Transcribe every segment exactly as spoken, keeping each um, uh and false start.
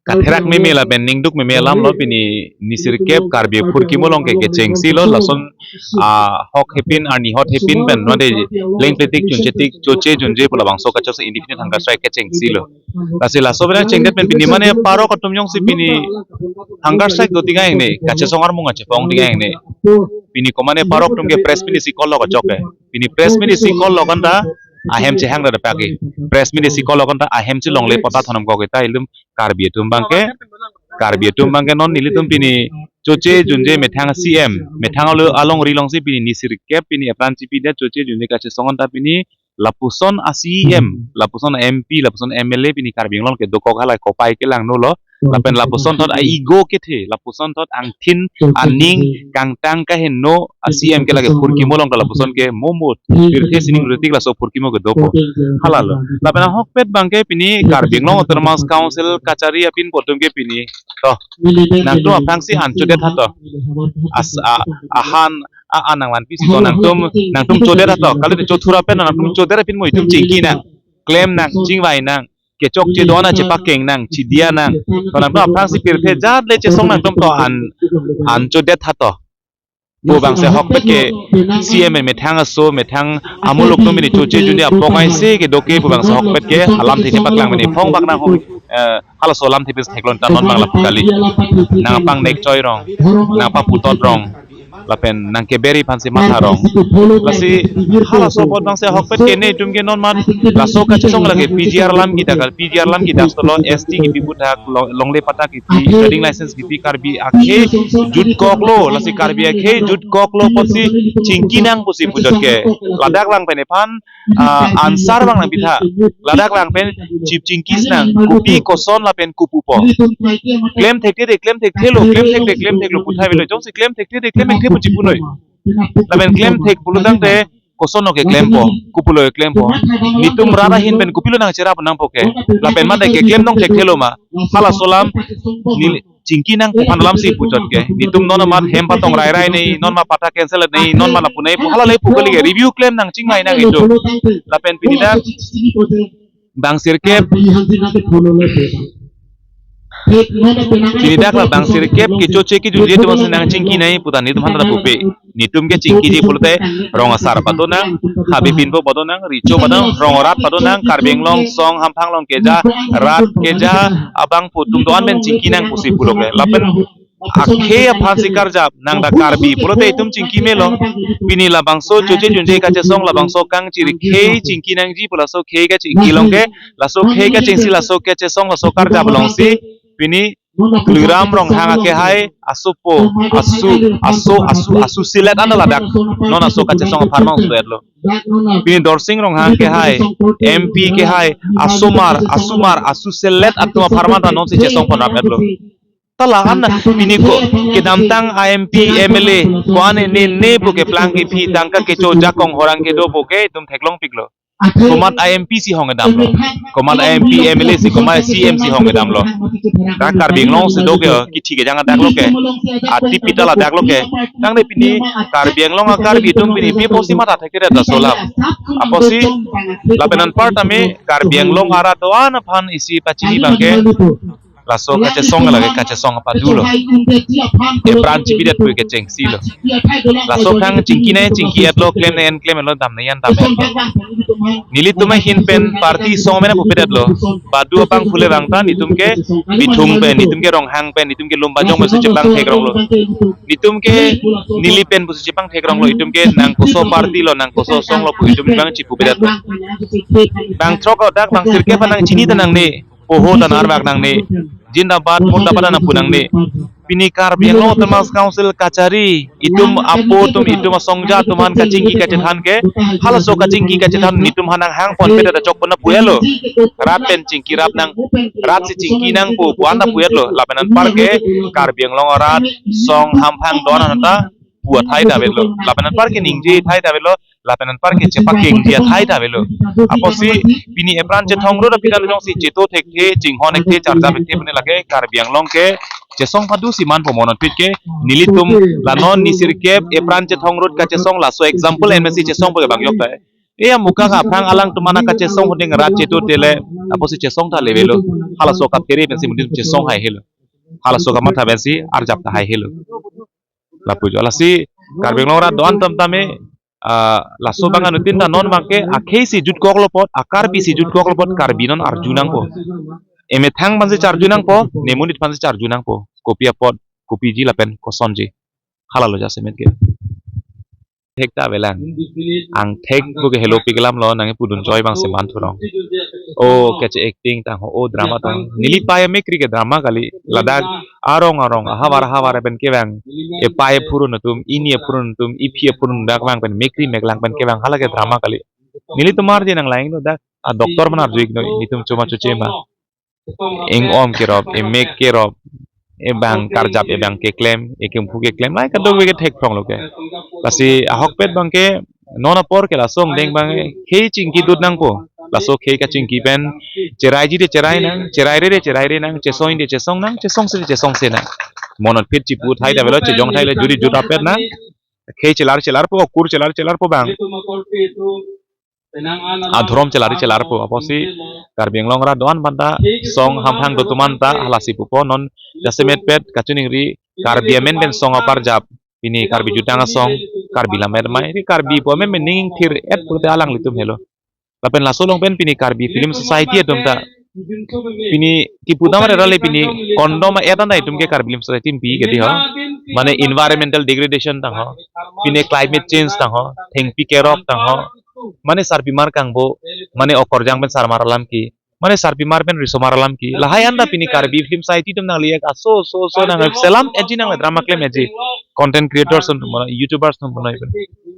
katherak meme lapen ningduk meme alam lo. Pini nisirkep Karbi aphurkimo along ke kechengsi lo, lason ahok hepin arni hot hepin pen mate lengpletik chunchetik choche junje pu labangso kachesong indefinite hunger strike kechengsi lo. Lasi laso pen chengdet pen pini mane parok atum jongsi pini hunger strike do tinga ingne, kachesong armung ache pong tinga ingne, pini komane parok atum ke press meet isi call lo kachok ke. Pini press meet isi call lo kanta ahem chehang da pagi. Press meet isi call lo kanta ahem chelongle pata thanam ko kita ilum Karbi atum abangke, Karbi atum abangke non nelitum pini choche junje methang C M, methang alo alongri alongsi pini nisirkep pini apran chipidet choche junje kachesong anta pini lapuson a C M, lapuson M P, lapuson M L A pini Karbi Anglong ke dokok halai kopai kelang no lo. Lapen lapuson thot a ego kethe, lapuson thot angthin aning kangtang kaheno a C M ke lake phurkimo along ta lapuson ke momot pirthe sining ritik laso phurkimo ke dopo. Halalo. Lapen ahokpet abangke pini Karbi Anglong Autonomous Council kachari apin pu atum ke pini to nangtum aphrangsi an chodet ha to. As a ahan a anang van pisi to nangtum nangtum chodet ha to. Kali chothura pen nangtum chodet apin mo itum chingki nang, klem nang, chingvai nang, kechokche do-an chepakeng nang, chidia nang. To nangtum aphrangsi pirthe jat le chesong nangtum to an an chodet ha to. Pu abangsi ahokpet ke C M methang aso methang amuluk atum pini choche junje apok aise kedo ke pu abangsi ahokpet ke alamthe chepaklang pini phong bak nang hong, eh, halaso alamthe pis theklong ta non abang lapu kali. Nangpang nek choi rong, nangpaputot rong, lapen nangkeberi aphansi matha rong. Lasi halaso apot abangsi ahokpet ke netum ke non mat laso kachesong lake P G R alam kita kal, P G R alam kita solo S T kipi puthak, long- longle patta kipi, trading license kipi, Karbi akhei jutkoklo, lasi Karbi akhei jutkoklo pusi chingki nang pusi puchot ke. Ladak lang pen ephan, ah, answer abang nangpitha. Ladak lang pen chip chingkis nang, kopi koson lapen kopupo. Klem thekthe de, klem thekthelo, klem thekde, klem theklo puthai avelo. Jongsi klem thekthe de, klem thekthe pu chipunoi. Lapen klem thek pulo tangte koson lo keklempo, kopulo keklempo. Netum rat ahin pen kopilo nangcherap nangpo ke. Lapen mate keklem nong thekthelo ma. Halaso alam neli chingki nang pu aphan alamsi puchot ke. Netum non amat hem patong rai rai nei, non ma patta cancel nei, non ma lapu nei pu hala le pu kali ke. Review klem nang chingvai nang itum. Lapen pini dak bang sirkep pini dak la bang sirkep kechoche kejunje atum si nangchingki nai pu ta netum aphan ta pupe. Netum ke chingkiji pulote rong asar pado nang, habibinpo pado nang, richo pado nang, rong arat pado nang, Karbi Anglong song hamphang along keja, rat keja abang pu atum do-an pen chingki nang pusi pulo ke. Lapen akhei aphansi karjap nang ta Karbi pulote itum chingki melo. Pini labangso choche junje kachesong labangso kangchiri khei chingki nangji pu laso khei kachingki along ke, laso khei kachingsi laso kachesong laso karjap alongsi pini Tuliram Ronghang akehai asopo, asu, aso, asu, asu selet an ladak non aso kachesong apharman suet lo. Pini Dorsing Ronghang kehai, M P kehai, asomar, asomar, asu selet atum apharman ta nonsi chesong pon rapet lo. Ta la-an pini ko kedamtang a M P, M L A ko-an ne ne pu keplang kephi tangka kecho jakong horang kedo pu ke itum theklongpiklo. Komat a M P si hong kedam lo, komat a M P, M L A si, komat C M si hong kedam lo. Ka Karbi Anglong si do ke kithi kejang adak lo ke, ati pita ladak lo ke. Tangte pini Karbi Anglong a Karbi atum pini pi apotsi matha thekthedet laso alam. Apotsi lapen anparta me Karbi Anglong arat do-an aphan isi pachini abangke laso kachesong lake kachesong apadu lo. Epran chipidet pu kechengsi lo. Laso aphrang chingki nai chingki-et lo, klem nai en klem lo, dam nai en dam-et lo. Nelitum ahin pen party song mena pupedet lo. Badu apang phule bang ta netum ke Bithung pen, netum ke Ronghang pen, netum ke Lumbajong pen si chepang thekrong lo. Netum ke neli pen pusi chepang thekrong lo, itum ke nang koso party lo, nang koso song lo pu itum bang chipupedet lo. Bang throk dak bang sirkep nangchini ta nangne, poho ta narbak nangne, Jindabad, Murdabad nangpu nangne. Pini Karbi Anglong Autonomous Council kachari, itum apo atum, itum asongja atum aphan kachingki kachethan ke, halaso kachingki kachethan netum aphan nanghang ponpedet, chok pon na pu-et lo. Rat pen chingki rap nang, rat si chingki nang pu, pu-an ta pu-et lo. Lapen anpar ke Karbi Anglong arat song hamphang do-an anta pu athai ta avelo. Lapen anpar ke ningje athai ta avelo. Lapen anpar ke chepakengji athai ta avelo. Apotsi pini epran chethong rut aphi ta jongsi cheto thekthe, chinghon thekthe, charja thekthe pune lake Karbi Anglong ke chesong padu si manpo, monotpit ke nelitum la non nisirkep epran chethong rut kachesong laso example en pensi chesong pu ke bang yok ta. E amukhang aphrang alang atum an kachesong huding rat chetu tele, apotsi chesong ta levelo. Halaso kaphere pensi mudim chesong hai helo. Halaso kamatha pensi arjap ta hai helo. Lapu jo. Lasi Karbi Anglong rat do-an atum tame, ah, laso abang anuttin ta non abangke akhei si jutkoklo apot, a-Karbi si jutkoklo apot, Karbi non arju nangpo. Emethang aphansi charju nangpo, ne monit aphansi charju nangpo. Kopi apot, kopiji lapen kosonji. Halalo jasemet ke. Thek ta avelang. Angthek pu ke helo pik alam lo, nangkepudun choi abang seman thurong. O kache acting tangho, o drama tang. Neli pei amekri ke drama kali, ladak arong arong, ahavar ahavar pen kevang. Epei aphurun atum, ini aphurun atum, iphi aphurun dak vang pen mekri meklang pen kevang, hala ke drama kali. Nelitum arje nanglang lo dak, a doctor man arju ikno, nelitum choma choche ma. Ing-om kerop, emek kerop, ebang karjap, ebang keklem, ekemphu keklem, lai kadokave ke thek phrong lo ke. Lasi ahokpet abangke non apor ke laso angdeng abang khei chingki dut nangpo. Laso khei kachingki pen cheraiji te cherai nang, cheraire te cheraire nang, chesongji te chesong nang, chesongse te chesongse nang. Monot phit chipu thai ta avelo, chejong thai le juri jut apet nang. Khei chelar chelarpo, kur chelar chelarpo abang. Adhorom chelari chelarpo, apotsi Karbi Anglong rat do-an aphanta song hamphang do atum anta halasi pupo. Non jasemet pet kachiningri Karbi amen pen song aparjap, pini Karbi jutang asong, Karbi lammet amei, ri Karbi pu amen pen ning thir et pulote alanglitum helo. Lapen laso along pen pini Karbi Film Society atum ta, pini kipu dam arale pini kondom et anta itum ke Karbi Film Society pi ke di ho. Mane environmental degradation tangho, pini climate change tangho, thengpi kerok tangho, mane sarpimar kangbo, mane okorjang pen sarmar alam ke, mane sarpimar pen risomar alam ke. Lahai anta pini Karbi Film Society atum nangli ek aso so so nangselam eji, nang drama klem eji, content creators atum, YouTubers atum,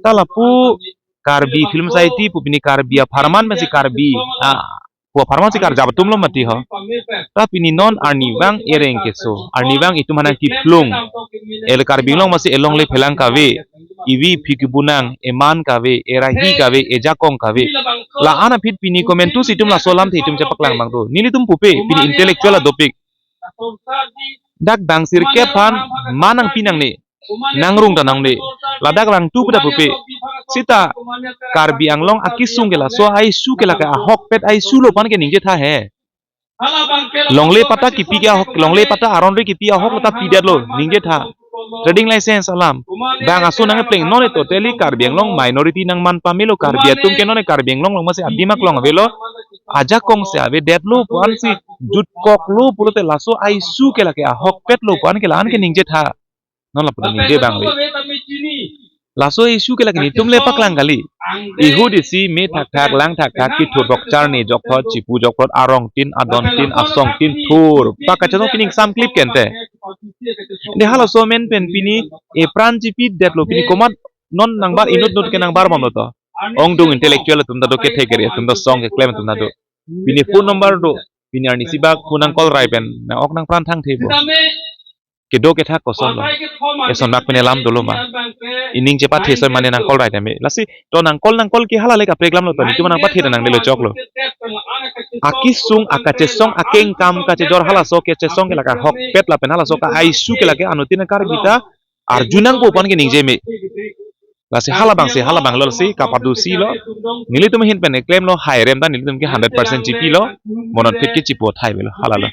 ta lapu Karbi Film Society pu pini Karbi apharman pensi Karbi, ah, pu apharman si karjap atum lo mati ho. Ta pini non arnivang ereng keso, arnivang itum aphan nangkiphlung. El Karbi Anglong masi elongle phelang kave, evi phi kebunang, eman kave, erahi kave, ejakong kave. La-an aphi pini komantusi itum laso alamthe itum chepaklang abang do. Nelitum pupe, pini intellectual adopik. Dak dangsirkep aphan ma nangpi nangne, nangrung ta nangne. Ladak rang tu pu ta pupe. Sita Karbi Anglong akesung ke laso a-issue ke lake ahokpet a-issue lo pu an ke ningje tha he. Longle patta kipi ke ahok, longle patta aron ri kipi ahok lo ta pidetlo, ningje tha. Trading license alam. Bang aso nangkepleng non e totally Karbi Anglong minority nangman pamelo, Karbi atum ke non e Karbi Anglong along masi adim aklong avelo. Ajakong si avedetlo pu ansi jutkoklo pulote laso a-issue ke lake ahokpet lo pu an ke la-an ke ningje tha. Non lapu ningje abang le. Laso issue ke lake nelitum le paklang kali. Ihu disi me thakthak, lang thakthak, kithur bokchar ne jokthot, chipu jokthot, arong tin, adon tin, asong tin, thur. Pakachano pini ingsam klip kente. De halaso amen pen pini epran chipidetlo, pini komat non nangbar inut nut ke nangbar bomlo to. Ongdung intellectual atum ta do, kethek kere atum ta, song keklem atum ta do. Pini phone number do. Pini arnisi bak phone nang call rai pen nang ok nang pran thangthebo. Kedo kethak kosonlo. Eson bak pini alam dolo ma. Ining chepathe soi mane nang call rai tame. Lasi to nang call, nang call ke hala le kaprek alam lo to. Nelitum nangpathe nangdelo choklo. Akesung, akachesong, akengkam, kachejor halaso kachesong ke lake ahokpet lapen halaso ka a-issue ke lake anuttin Karbi ta arju nangpo pu an ke ningje me. Lasi halabangsi, halabang lo si, kapadusi lo. Nelitum ahin pen eklemlo, hai rem ta nelitum ke hundred percent chipilo, monot phit ke chipo thai avelo, halalo.